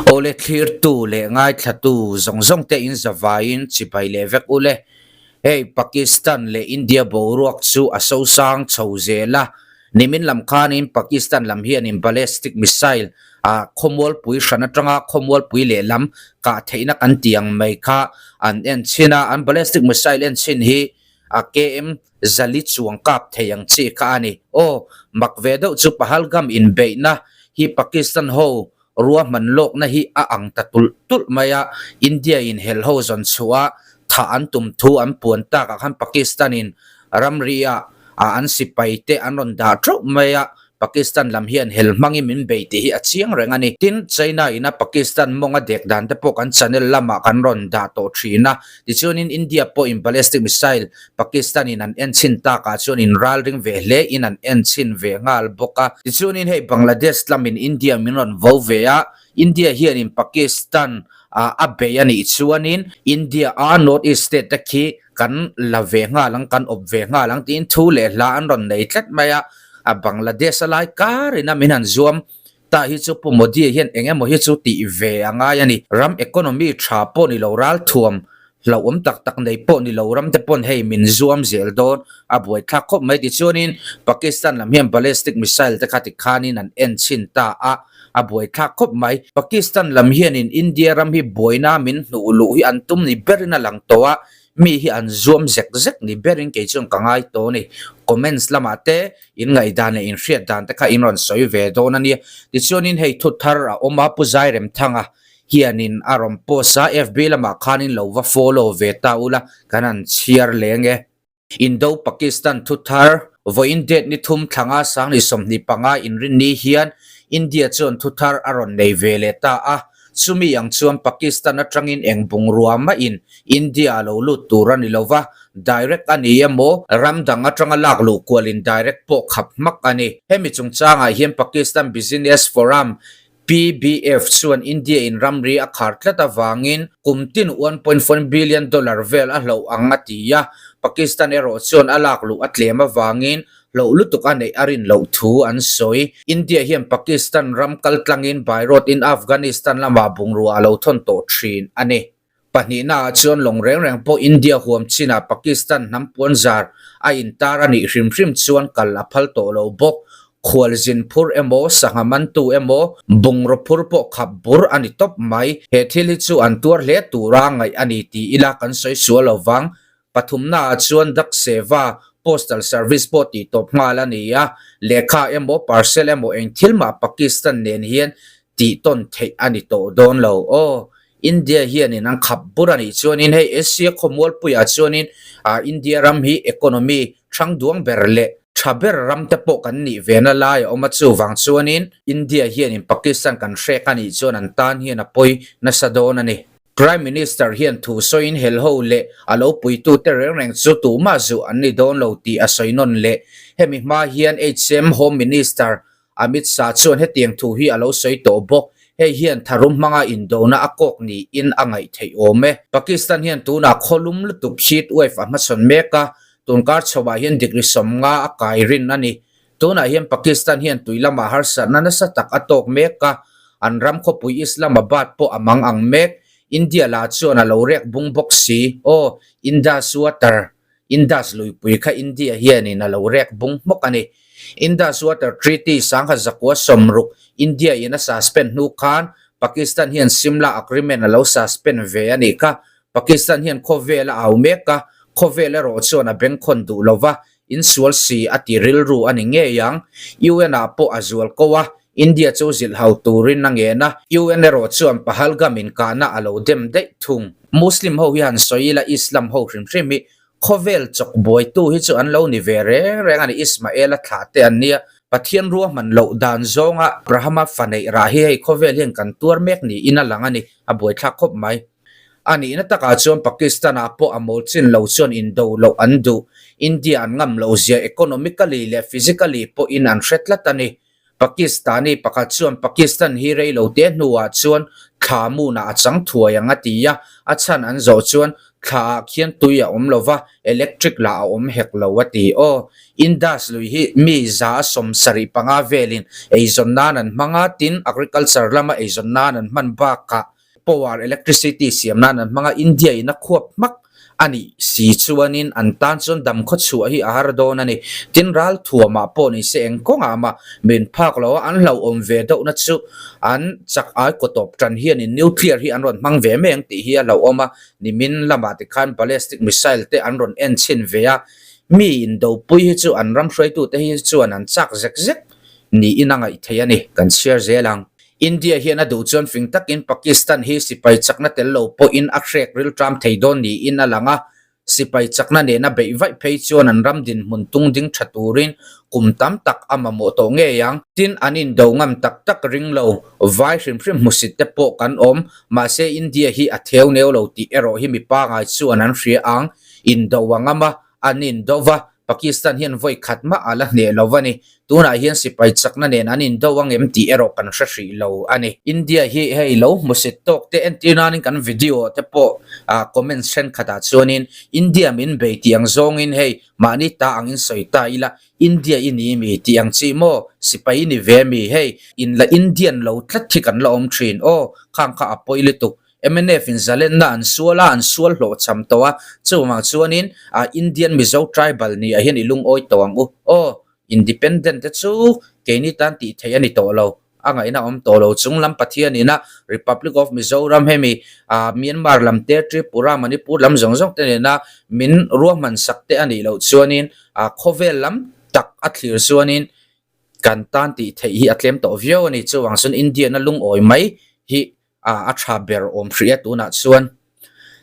Awle thlirtu leh ngaithlatu zawng zawng te in zavaiin chibai leh vek ule. Hei Pakistan leh India boruak chu a sosang chho zel a, nimin lam khanin Pakistan lam hianin ballistic missile a khawmualpui hran atanga khawmualpui lehlam kah theihna kan tih ang mai kha an en chhin a, an ballistic missile en chhin hi a KM zali chuang kap thei ang chi kha a ni. Aw, mak ve deuh chu Pahalgam inbeihna hi Pakistan ho ruahman lawkna hi a ang ta tulh tulh mai a, India in hel ho zawn chhuah a thah an tum thu an puan takah khan Pakistan in ramri ah an sipai te an rawn dah theuh mai a, Pakistan lam hian hel hmangin min bei tih hi a chiang reng a ni. Tin, China in a Pakistan mawng a dek dan te pawh kan channel lamah kan rawn dah tawh thin a, tichuanin India pawhin ballistic missile Pakistan in an en chhin takah chuan in ralring ve hle in an en chhin ve nghal bawk a. Tichuanin hei Bangladesh lamin India min rawn vo ve a, India hianin Pakistan a bei a nih chuanin India a North East state te khi kan la ve nghal ang, kan awp ve nghal ang tiin thu leh hla an rawn nei tlat mai a. A Bangladesh a lai karin a min han zuam ta hi chu Pu Modi hian eng emaw hi chu tih ve a ngai a ni. Ram economy tha pawh ni lo ralthuam hlauhawm tak tak nei pawh ni lo ram te pawn hei min zuam zel dawn a buaithlak khawp mai. Tichuanin Pakistan lam hian ballistic missile te kha tikhanin an en chhin ta a, a buaithlak khawp mai. Pakistan lam hianin India ram hi buaina min hnuh luh hi an tum ni berin a lang tawh a, mi hi an zuam zek zek ni berin kei chuan ka ngai tawh a ni. Comments lamah te in ngaihdan leh in hriat dan te kha in rawn sawi ve dawn a nia. Tichuanin hei thu thar a awm a, Pu Zairemthanga hianin a rawn post a, FB lamah khanin lo va follow ve ta ula, kan han chhiar leng e. Indo-Pakistan thu thar, Vawiin date ni thum thlanga sang ni 25 inrinni hian India chuan thu thar a rawn nei ve leh ta a, chumi ang chuan Pakistan atangin eng bungrua mahin India a lo lut tur a ni lo va, direct a ni emaw, ram dang atanga lak luh kualin direct pawh khap hmak a ni. Hemi chungchangah hian Pakistan Business Forum PBF chuan India in ramri a khar tlat avangin kum tin $1.4 billion vel a hloh ang a ti a, Pakistan erawh chuan a lak luh a tlem avangin hloh lutuk a neih a rin loh thu an sawi. India hian Pakistan ram kaltlangin by road in Afghanistan lamah bungrua a lo thawn tawh thin a ni. Pahnihnaah chuan lawng reng reng pawh India huam chinah Pakistan hnam puanzar a intar a nih hrim hrim chuan kal a phal tawh lo bawk. Khualzin phur emaw, sangha mantu emaw, bungraw phur pawh khap bur a ni tawp mai. He thil hi chu an tuar hle tura ngaih a ni ti ila kan sawi sual lo vang. Pathumnaah chuan Dak Seva, Postal Service pawh tih tawp nghal a ni a, lehkha emaw, parcel emaw eng thil mah Pakistan nen hian tih tawn theih a ni tawh dawn lo. Aw, India hianin an khap bur a nih chuanin hei Asia khawmualpuiah chuanin India ram hi economy hrang duang ber leh tha ber ram te pawh kan nih ve na lai a awm a, chuvang chuanin India hianin Pakistan kan hrek a nih chuan an tan hian a pawi nasa dawn a ni. Prime Minister hian thu sawiin helho leh a lo puitute reng reng chu tumah zuh an ni dawn lo tih a sawi nawn leh. Hemi hma hian HM Home Minister Amit Shah chuan hetiang thu hi a lo sawi tawh bawk. Hei hian tharum hmanga indona a kawk niin a ngaih theih awm e. Pakistan hian tunah khawlum lutuk heat wave a hmachhawn mek a, tunkar chhoah hian degree 50 a kai rin a ni. Tunah hian Pakistan hian tui lamah harsatna nasa tak a tawk mek a, an ram khawpui Islamabad pawh a mang ang mek. India lah chuan a lo rek bung bawk si. Aw, Indus water Indus luipui kha India hianin a lo rek bung hmawk a ni. Indus Water Treaty 1960 India in a suspend hnu khan Pakistan hian Simla Agreement a lo suspend ve a nih kha. Pakistan hian khawvel a au mek a, khawvel erawh chuan a bengkhawn duh lo va, insual si a ti rilru a ni ngei ang. UN ah pawh a zual ko a, India chu zilh hau turin a ngen a, UN erawh chuan Pahalgam inkahna a lo dem daih thung. Muslim ho hi han sawi ila Islam ho hrim hrim hi khawvel chawk buaitu hi chu an lo ni ve reng reng a ni, Ismael a thlah te an nia, Pathian ruahman loh dan zawnga Abrahama fa neih rah hi hei khawvel hian kan tuar mek niin a lang a ni, a buaithlak khawp mai. A nihna takah chuan Pakistan-ah pawh a mawl chin lo chuan indo loh an duh, India an ngam loh zia economically leh physically pawhin an hre tlat a ni. Pakistani pakhat chuan Pakistan hi rei lo te hnuah chuan Thla munah a chang thuai ang a ti a, a chhan an zawh chuan thla ah khian tui a awm lova, electric lah a awm hek lo a ti. Aw, Indus lui hi mi 175 velin eizawn nan an hmang a, tin agriculture lama eizawn nan an hman bakah power electricity siam nan an hmang a, India in a khuap hmak a nih si chuanin an tan chuan dam khaw chhuah hi a har dawn a ni. Tin, ral thuamah pawh ni se eng kawngah mah min phak lo a, an hlauhawm ve deuhna chu an chak ai kaw tawp tan hianin nuclear hi an rawn hmang ve mai ang tih hi a hlauhawm a, nimin lamah tikhan ballistic missile te an rawn en chhin ve a, mi indopui hi chu an ram hruaitute hi chuan an chak zek zek niin a ngaih theih a ni, kan chhiar zel ang. India hian a duh chuan fing takin Pakistan hi sipai chakna tel lo pawhin a hrek rilṭam thei dawn niin a lang a, sipai chakna nena beih vaih phei chuan an ram dinhmun tung ding ṭha turin kum tam tak a mamawh tawh ngei ang. Tin, an indo ngam tak tak ring lo, vai hrim hrim hmusit te pawh kan awm, mahse India hi a theu neu lo tih erawh hi mi pangai chuan an hria ang, indo a ngam a, an indo va, Pakistan hian vawi khat mah a la hneh lo a ni. Tunah hian sipai chakna nen an indo ang em tih erawh kan hre hrih lo a ni. India hi hei lo hmusit tawk te entir nanin kan video te pawh ah comments thenkhatah chuanin India min bei tih ang zawngin hei mahni ta angin sawi ta ila India i ni mi tih ang chi maw sipai i ni ve mi hei in la Indian lo tlat hi kan la awm thin aw khang kha a pawi lutuk Mnf in zalenna an sual a, an sual hlawh cham tawh a, chuvang chuanin ah Indian Mizo tribal ni ah hian i lungawi tawh ang u. Aw, independent te chu keini tan tih theih a ni tawh lo, a ngaihna awm tawh lo. Chung lam Pathian ina Republic of Mizoram hemi ah Myanmar lam te, Tripura, Manipur lam zawng zawng te nena min ruahman sak te a nih loh chuanin ah khawvel lam tak a thlir chuanin kan tan tih theih hi a tlem tawh viau a ni. Chuvang chuan Indian a lungawi mai hi a a tha ber awm hrih a tunah chuan.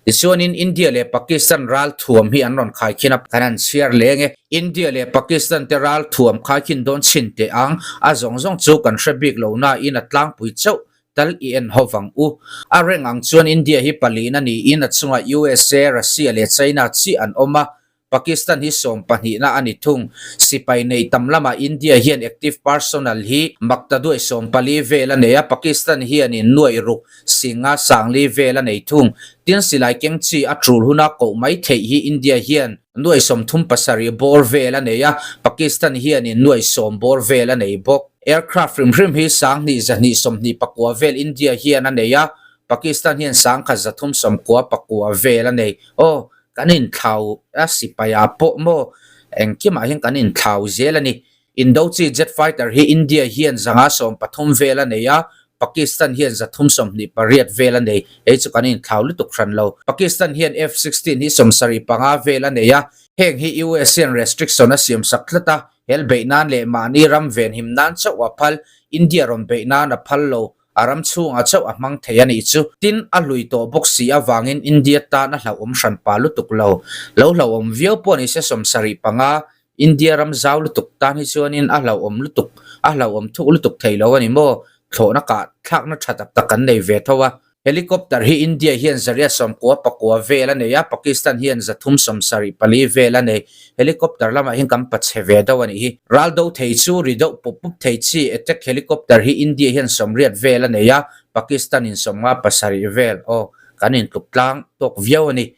Tichuanin India leh Pakistan ral thuam hi an rawn khaikhin a, kan han chhiar leng e. India leh Pakistan te ral thuam khaikhin dawn chhin teh ang, a zawng zawng chu kan hre bik lo nain a tlangpui chauh tal i en ho vang u. A reng ang chuan India hi paliin a niin a chungah USA, Russia leh China chiah an awm a, Pakistan hi sawm pahnihna a ni thung. Sipai neih tam lamah India hian active personnel hi maktaduai 14 vel a nei a, Pakistan hianin nuaih ruk singa sangli vel a nei thung. Tin, silai keng chi a tul huna koh mai theih hi India hian nuaih 37 bawr vel a nei a, Pakistan hianin nuaih sawm bawr vel a nei bawk. Aircraft hrim hrim hi 2229 vel India hian a nei a, Pakistan hian 1399 vel a nei. Aw, Kan inthlau a sipai ah pawh maw engkimah hian kan inthlau zel a ni. Indo chi jet fighter hi India hian 113 vel a nei a, Pakistan hian 328 vel a nei. Hei chu kan inthlau lutuk hran lo. Pakistan hian F-16 hi 75 vel a nei a, heng hi US hian restriction a siam sak tlat a, hel beih nan leh mahni ram venhim nan chauh a phal, India rawn beih nan a phal lo. A ram chhungah chauh a hmang thei a nih chu. Tin, a hlui tawh bawk si avangin India tan a hlauhawm hran pa lutuk lo. Lo hlauhawm viau pawh ni se 75, India ram zau lutuk tan hi chuanin a hlauhawm lutuk, a hlauhawm thuk lutuk thei lo a ni maw? Thlawhna kah thlakna tha tak tak kan nei ve tho a. Helicopter hi India hian 199 vel a nei a, Pakistan hian 374 vel a nei. Helicopter lamah hian kan pachhe ve deuh a nih hi. Ral do thei chu ri deuh pup pup thei chi attack helicopter hi India hian 80 vel a nei a, Pakistan in 57 vel. Aw, kan intluk tlang tawk viau a ni.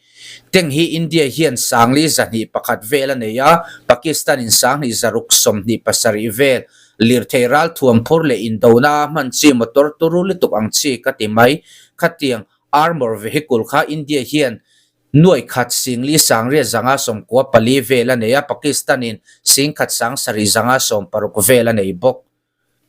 Tank hi India hian 4201 vel a nei a, Pakistan in 2627 vel. Lirthei ral thuam phur leh indona a hman chi motor turu lutuk ang chi ka ti mai. Khatiang armour vehicle kha India hian nuaih khat singli sangriat zanga 94 vel a nei a, Pakistan in 10 760 vel a nei bawk.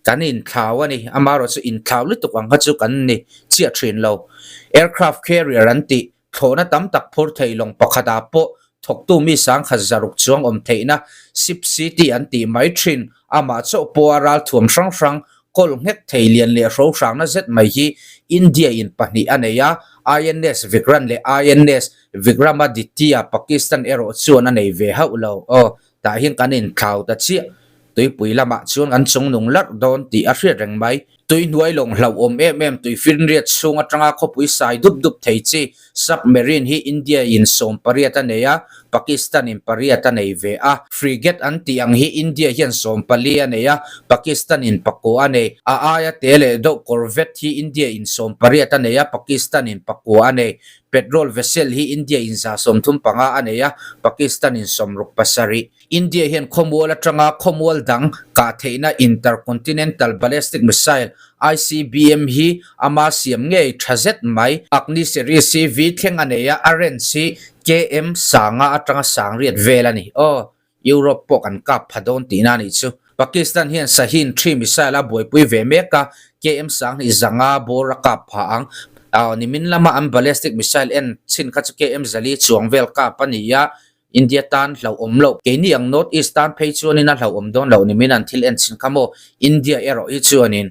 Kan inthlau a ni, amaherawh chu inthlau lutuk ang kha chu kan ni chiah thin lo. Aircraft carrier an tih thlawhna tam tak phur thei lawng pakhatah pawh thawktu mi 1600 chuang awm theihna Ship City an tih mai thin. Amah chauh pawha ralthuam hrang hrang kawl nghek thei lian leh hro hrangna zet mai hi India in pahnih a nei a, INS Vikrant leh INS Vikramaditya Pakistan erawh chuan a nei ve hauh lo. Aw, Tah hian kan inthlau ta chiah. Tuipui lamah chuan kan chungnung larh dawn tih a hriat reng mai. Tui hnuai lawng hlauhawm em em tuifinriat chhung atanga khawpui sai dup dup thei chi submarine hi India in 18 a nei a, Pakistan in pariat a nei ve a. Frigate an tih ang hi India hian 14 a nei a, Pakistan in pakua a nei. A aia te leh deuh corvette hi India in 18 a nei a, Pakistan in pakua a nei. Petrol vessel hi India in 35 a nei a, Pakistan in 67. India hian khawmual atanga khawmual dang kah theihna Intercontinental Ballistic Missile, ICBM, hi ama siam ngei tha zet mai. Agni series hi V thleng a nei a, a range hi KM sanga atanga sang riat vel a ni. Aw, Europe pawh kan kap pha dawn tihna a nih chu. Pakistan hian Shaheen 3 missile a buaipui ve mek a, KM 20 zanga bawr a kap pha ang. Aw, nimin lama an ballistic missile en chhin kha chu KM 4 chuang vel kap a ni a, India tan hlauhawm loh. Keini ang North East tan phei chuanin a hlauhawm dawn loh nimin an thil en chhin kha maw? India erawh hi chuanin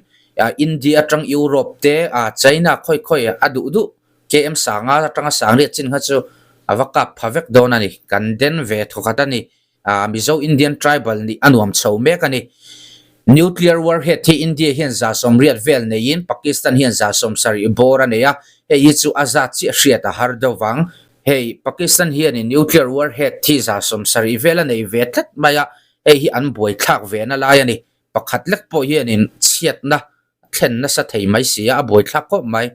India atang Europe te China khawi khawi a duh duh KM sanga atanga sangriat chin kha chu a va kap pha vek dawn a ni. Kan den ve thawkhat a ni. Mizo Indian tribal nih a nuam chho mek a ni. Nuclear warhead hi India hian 180 vel neiin Pakistan hian 70 bawr a nei a, hei hi chu a zat chiah hriat a har deuh vang. Hei, Pakistan hianin nuclear warhead thi 70 vel a nei ve tlat mai a, hei hi an buaithlak ve na lai a ni. Pakhat lek pawh hianin chhiatna thlen nasa thei mai si a, a buaithlak khawp mai.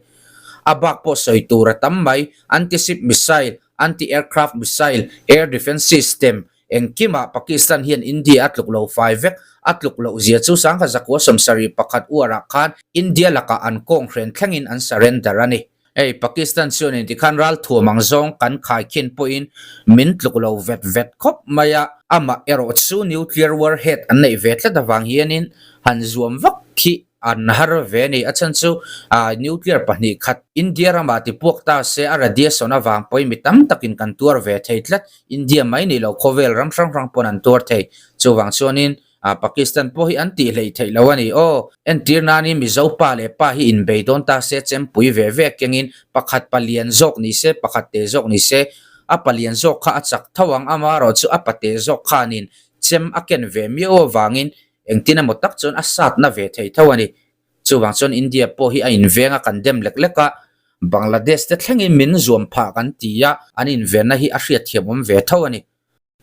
A bak pawh sawi tur a tam mai, anti-ship missile, anti-aircraft missile, air defence system, engkimah Pakistan hian India a tluk lo fai vek. A tluk loh zia chu 1971 uarah khan India lakah an kawng hren thlengin an surrender a ni. Hei Pakistan chuanin tikhan ralthuam ang zawng kan khaikhin pawhin min tluk lo vet vet khawp mai a, amah erawh chu nuclear warhead an neih ve tlat avang hianin han zuam vak khi an har ve a ni. A chhan chu nuclear pahnih khat India ramah tipuak ta se a radiation avang pawhin mi tam takin kan tuar ve thei tlat, India mai ni lo khawvel ram hrang hrang pawn an tuar thei. Chuvang chuanin Ah Pakistan pawh hi an tih hleih theih lo a ni aw. Entir nanin Mizo pa leh pa hi inbei dawn ta se chempui ve ve kengin pakhat palian zawk ni se pakhat te zawk ni se a palian zawk kha a chak tho ang amaherawh chu a pate zawk khanin chem a ken ve miau avangin engtin emaw tak chuan a satna ve thei tho a ni. Chuvang chuan India pawh hi a inveng a kan dem lek lek a, Bangladesh te thlengin min zuam phah kan ti a, an invenna hi a hriatthiam awm ve tho a ni.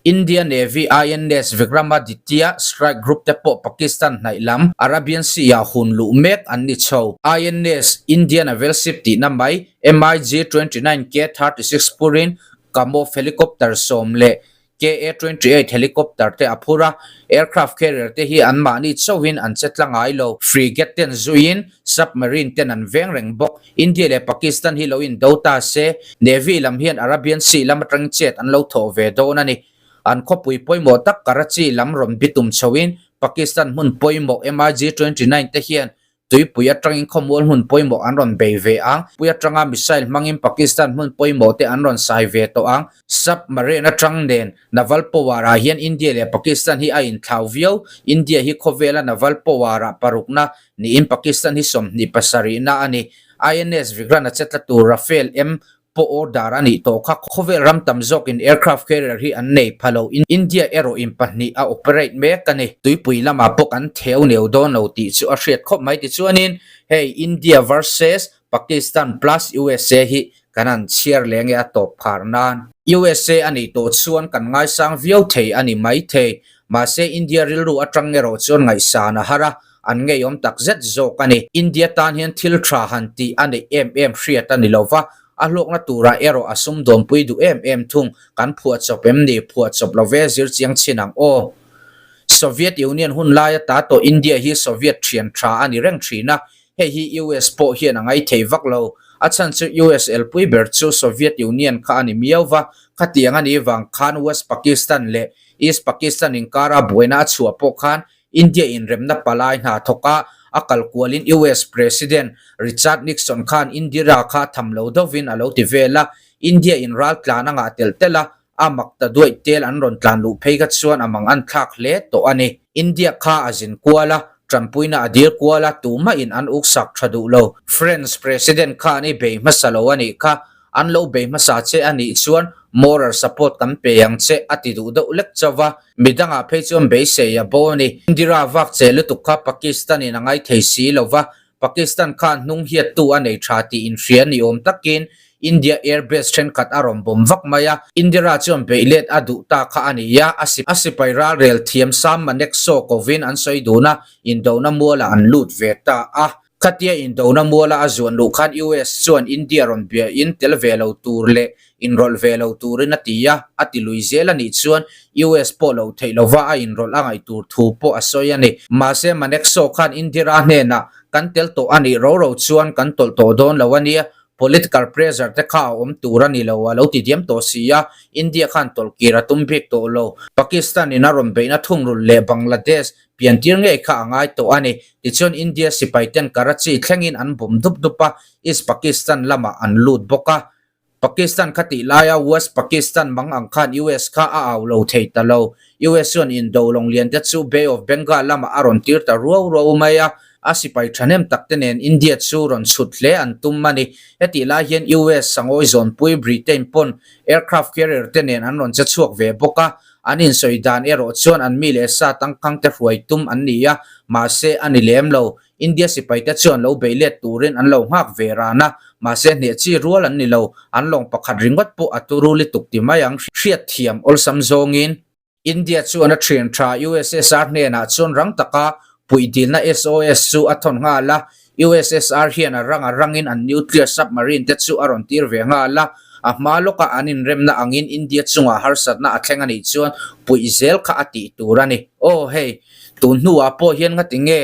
India Navy INS Vikramaditya Strike Group te pawh Pakistan hnaih lam Arabian Sea-ah hun luh mek an ni chho. INS India Naval Ship tihna mai MiG 29 K 36 purin Kamov helicopter sawm leh KA 28 helicopter te a phur a, aircraft carrier te hi anmahni chauhin an che tla ngai lo. Frigate ten zuiin submarine ten an veng reng bawk. India leh Pakistan hi lo indo ta se, Navy lam hian Arabian Sea lam atangin chet an lo thawh ve dawn a ni. An khawpui pawimawh tak Karachi lam rawn bitum chhoin Pakistan hmun pawimawh MiG 29 te hian tuipui atangin khawmual hmun pawimawh an rawn bei ve ang. Pui atanga missile hmangin Pakistan hmun pawimawh te an rawn sai ve tawh ang. Submarine atang nen Naval Power ah hian India leh Pakistan hi a inthlau viau. India hi khawvela Naval Power ah parukna Niin Pakistan hi 27 na a ni. INS Vikrant a che tla tur Rafale M pawh order a nih tawh kha. Khawvel ram tam zawkin aircraft carrier hi an nei pha lo. India erawh in pahnih a operate mek a ni. Tuipui lamah pawh kan theu neu dawn lo tih chu a hriat khawp mai. Tichuanin hei India versus Pakistan plus USA hi kan han chhiar leh nge a tawp phar nan. USA a nih tawh chuan kan ngaisang viau thei a ni maithei. Mahse India rilru atang erawh chuan ngaihsan a har a. An ngeiawm tak zet zawk a ni. India tan hian thil tha han tih a neih em em hriat a ni lo va, a hlawkna turah erawh a sumdawnpui duh em em thung. Kan phuahchawp em ni? Phuahchawp lo ve zir chiang chhin ang aw. Soviet Union hun laia ta tawh India hi Soviet thian tha a ni reng thin a, hei hi US pawh hian a ngaithei vak lo. A chhan chu US elpui ber chu Soviet Union kha a ni miau va, khatiang a nih vang khan West Pakistan leh East Pakistan inkara buaina a chhuah pawh khan India inremna palai hna thawk a, a kal kualin US President Richard Nixon khan Indira kha tham lo deuhvin a lo ti vel a, India in ral tlan a ngah telh telh a, a mak ta duaih tel an rawn tlan luh phei kha chuan a mang an thlak hle tawh a ni. India kha a zin kual a, tanpuina a dil kual a, tumah in an uksak tha duh lo. French President khan i bei hmasa lo a nih kha, An lo bei hmasa che a nih chuan moral support kan pe ang che a ti duh deuh lek chauh va, midangah phei chuan beisei a bo a ni. Indira vak che lutuk kha Pakistan in a ngai thei si lo va, Pakistan khan hnung hiattu a nei tha tih inhria ni awm takin India airbase thenkhat a rawn bawm vak mai a, Indira chuan beih let a duh ta kha a ni a, a sipai ralrel thiam Sam Manekshaw kovin an sawi dun a, indona mualah an lut ve ta a. Khatia indona muala a zuan luh khan US chuan India rawn bia in tel ve lo tur leh inrawlh ve lo turin a ti a, a ti lui zel a nih chuan US pawh loh theih lova a inrawlh a ngaih tur thu pawh a sawi a ni. Mahse Manekshaw khan Indira hnenah kan tel tawh a nih ro ro chuan kan tawlh tawh dawn lo a nia, Political pressure te kha a awm tur a ni lo, a lo ti diam tawh si a, India khan tawlh kir a tum bik tawh lo. Pakistan in a rawn beihna thungrulh leh Bangladesh piantir ngei kha a ngai tawh a ni. Tichuan India sipai ten Karachi thlengin an bawm dup dup a, East Pakistan lamah an lut bawk a. Pakistan kha tih laia West Pakistan mang ang khan US kha a au lo thei ta lo. US chuan indo lawng lian te chu Bay of Bengal lamah a rawn tir ta ruau ruau mai a. A sipai thahnem tak te nen India chu rawn chhut hle an tum a ni. Hetih lai hian US sangawi zawnpui Britain pawn aircraft carrier te nen an rawn che chhuak ve bawk a, an insawi dan erawh chuan an mi leh sa tangkhang te hruai tum an ni a, mahse a ni lem lo. India sipai te chuan lo bei let turin an lo nghak ve ran a, mahse hneh chi rual an ni lo, an lawng pakhat ringawt pawh a turu lutuk ti mai ang hriatthiam awlsam zawngin. India chuan a thian tha USSR hnenah chuan rang taka puih dilna SOS chu a thawn nghal a, USSR hian a rang a rangin an nuclear submarine te chu a rawn tir ve nghal a, a hma lawka an inremna angin India chungah harsatna a thleng a nih chuan puih zel kha a tih tur a ni. Aw hei, tun hnuah pawh hian ngati nge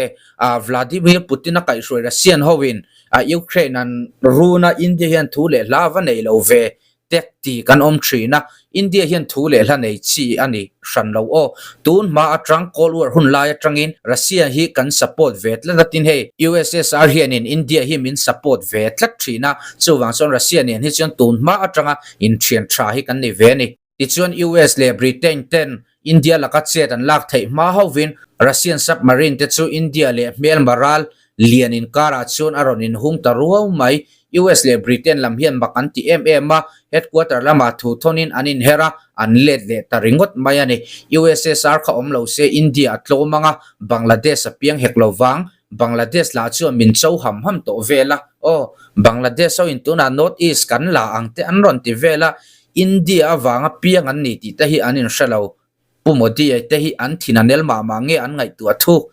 Vladimir Putin a kaihhruai Russian hoin Ukraine an run a, India hian thu leh hla va nei lo ve Tek ti kan awm thin a, India hian thu leh hla nei chi a ni hran lo aw. Tun hma atang Cold War hun lai atangin Russia hi kan support ve tlat a tin hei USSR hianin India hi min support ve tlat thin a, chuvang chuan Russia nen hi chuan tun hma atanga inthian tha hi kan ni ve a ni. Tichuan US leh Britain ten India laka chet an lak theih hma hovin Russian submarine te chu India leh hmelma ral lian inkarah chuan a rawn inhung ta ruau mai. US leh Britain lam hian mak an ti em em a, headquarter lamah thu thawnin an inher a, an let leh ta ringawt mai a ni. USSR kha awm lo se India a tlawm ang a, Bangladesh a piang hek lo vang. Bangladesh lah chuan min cho ham ham tawh vel a, aw, Bangladesh ho in tunah North East kan la ang te an rawn ti vel a, India avanga piang an ni tih te hi an inhre lo. Pu Modi te hi an thin a nel mah mah nge an ngaihtuah thuk?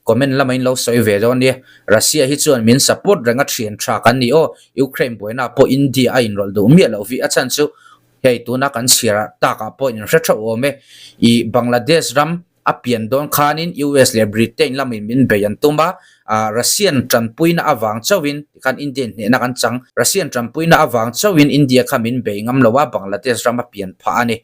Comment lama in lo sawi ve dawn nia. Russia hi chuan min support reng a thian tha kan ni aw. Ukraine buaina pawh India a inrawlh duh miah loh vi a chhan chu hei tuna kan chhiar takah pawh inhre theuh awm e. I Bangladesh ram A pian dawn khanin US leh Britain lamin min bei an tum a, Russian tanpuina avang chauhin tikhan Indian hnehna kan chang. Russian tanpuina avang chauhin India kha min bei ngam lo a, Bangladesh ram a pian phah a ni.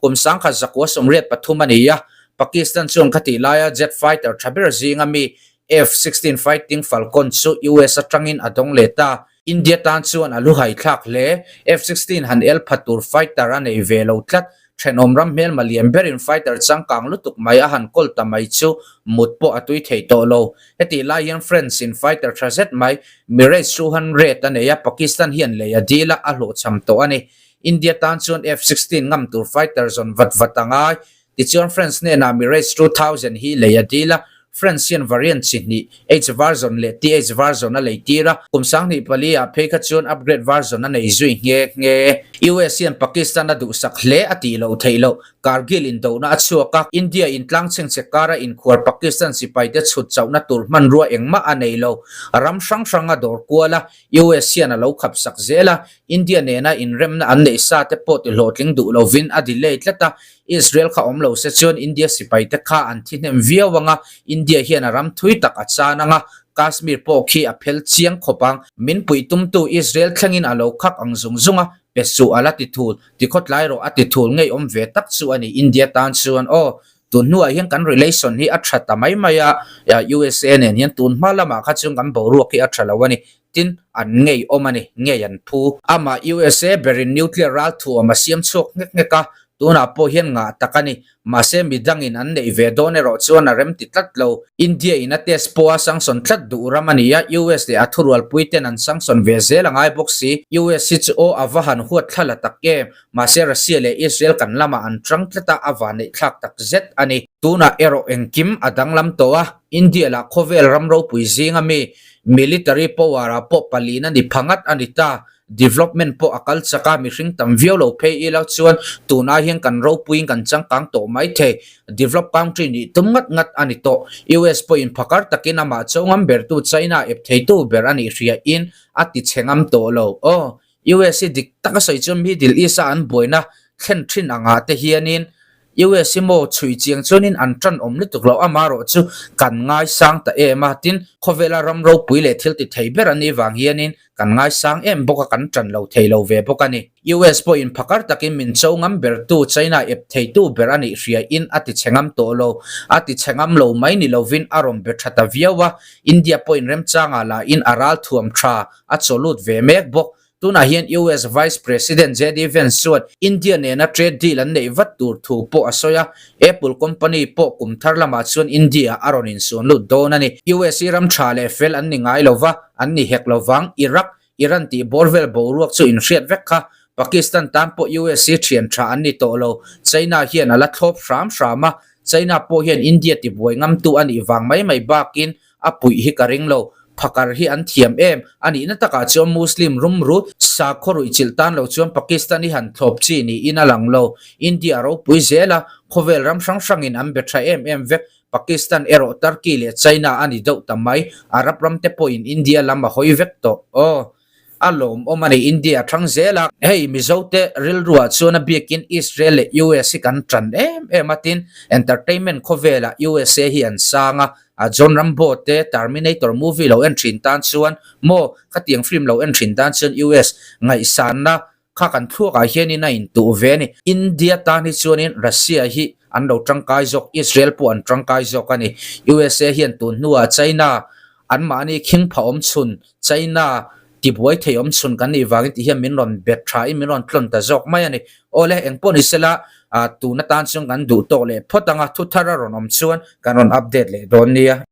Kum sangkhat zakua 83 a ni a, Pakistan chuan khatih laia jet fighter tha ber zinga mi F-16 Fighting Falcon chu US atangin a dawng leh ta. India tan chuan a luhai thlak hle. F-16 han el pha tur fighter a nei ve lo tlat. Thenawm ram hmelma lian berin fighter changkang lutuk mai a han kawl ta mai chu mut pawh a tui thei tawh lo. Hetih lai hian France in fighter tha zet mai Mirage 200 a nei a, Pakistan hian lei a dil a, a hlawhchham tawh a ni. India tan chuan F-16 ngam tur fighter zawn vat vat a ngai. Tichuan France hnenah Mirage 2000 hi lei a dil a, France hian variant chi hnih, H version leh TH version a lei tir a, kum 2004 ah phei kha chuan upgrade version a nei zui nghe nghe. US hian Pakistan a duhsak hle a tih loh theih loh, Kargil indohna a chhuak a, India in tlang chhengchhe kara inkhuar Pakistan sipaite chhut chauhna tur hmanrua engmah a nei lo, ram hrang hrang a dawr kual a, US hian a lo khap sak zel a, India nena inremna an neih sa te pawh ti hlawhtling duh lovin a delay tlat a, Israel kha awm lo se chuan India sipai te kha an thi hnem viau ang a, India hian a ram thui tak a chan ang a, Kashmir pawh khi a phel chiang khawp ang. Min puih tumtu Israel thlengin a lo khak ang zung zung a, pe suh a la ti thul, ti khawtlai rawh a ti thul ngei awm ve tak chu a ni India tan chuan aw. Tun hnuah hian kan relation hi a tha ta mai mai a, USA nen hian tun hma lamah kha chuan kan boruak hi a tha lo a ni. Tin, an ngei awm a ni, ngei an phu. Amah USA berin nuclear ral thuam a siam chhuak nghek nghek a, tunah pawh hian ngah tak a ni. Mahse midangin an neih ve dawn erawh chuan a rem ti tlat lo. India in a test pawh a sanction tlat duh ram a ni a, US leh a thurualpui ten an sanction ve zel a ngai bawk si. US hi chu aw a va han huat thla la tak em? Mahse Russia leh Israel kan lamah an tang tlat a, a vanneih thlak tak zet a ni. Tunah erawh engkim a danglam tawh a, India lah khawvel ram ropui zinga mi military power ah pawh palina ni pha ngat a ni ta. Development pawh a kal chak a, mihring tam viau lo phei ila chuan tunah hian kan ropuiin kan changkang tawh mai thei. Develop country nih tum ngat ngat a ni tawh. US pawhin phakar takin amah cho ngam bertu China ep theitu ber a nih hriain a ti chhe ngam tawh lo. Aw, US hi dik taka sawi chuan Middle East-a an buaina thlen thin angah te hianin US hi maw chhui chiang chuanin an tan awm lutuk lo amarawh chu kan ngaisang ta em a, tin khawvela ram ropui leh thil ti thei ber a nih vang hianin kan ngaisang em bawk a kan tan lo thei lo ve bawk a ni. US pawhin phakar takin min cho ngam bertu China ep theitu ber a nih hriain a ti chhe ngam tawh lo, a ti chhe ngam lo mai ni lovin a rawn be tha ta viau a, India pawhin remchangah lahin a ral thuam tha a chaw lut ve mek bawk. Tunah hian US Vice President JD Vance chuan India nena trade deal an neih vat tur thu pawh a sawi a, Apple company pawh kum thar lamah chuan India a rawn insuan lut dawn a ni. US hi ram tha leh fel an ni ngai lo va, an ni hek lo vang. Iraq, Iran tih bawr vel boruak chu inhriat vek kha. Pakistan tan pawh US hi thian tha an ni tawh lo. China hian a la thlawp hram hram a, China pawh hian India tibuai ngamtu a nih vang mai mai bakin A puih hi ka ring lo. Phakar hi an thiam em? A nihna takah chuan Muslim rumrut, sakhaw ruih chilh tan lo chuan Pakistan hi han thlawp chi niin a lang lo. India a ropui zel a, khawvel ram hrang hrangin an be tha em em vek. Pakistan erawh Turkey leh China a ni deuh ta mai. Arab ram te pawhin India lam a hawi vek tawh. Aw. A lawmawm a ni India a thang zel a. Hei Mizo te rilruah chuan a biakin Israel leh US hi kan tan em em a tin entertainment khawvelah USA hi an sang a, a John Rambo te Terminator movie lo en thin tan chuan maw khatiang film lo en thin tan chuan US ngaihsanna kha kan thluakah hianin a intuh ve a ni. India tan hi chuanin Russia hi an lo tangkai zawk Israel pawh an tangkai zawk a ni. USA hian tun hnuah China Anmahni khing pha awm chhun, China tibuai thei awm chhun kan nih vangin ti hian min rawn bet tha in min rawn tlawn ta zawk mai a ni. Awle, eng pawh ni sela, tun atan chuan kan duh tawk leh phawt ang a, thuthar a rawn awm chuan kan rawn update leh dawn nia.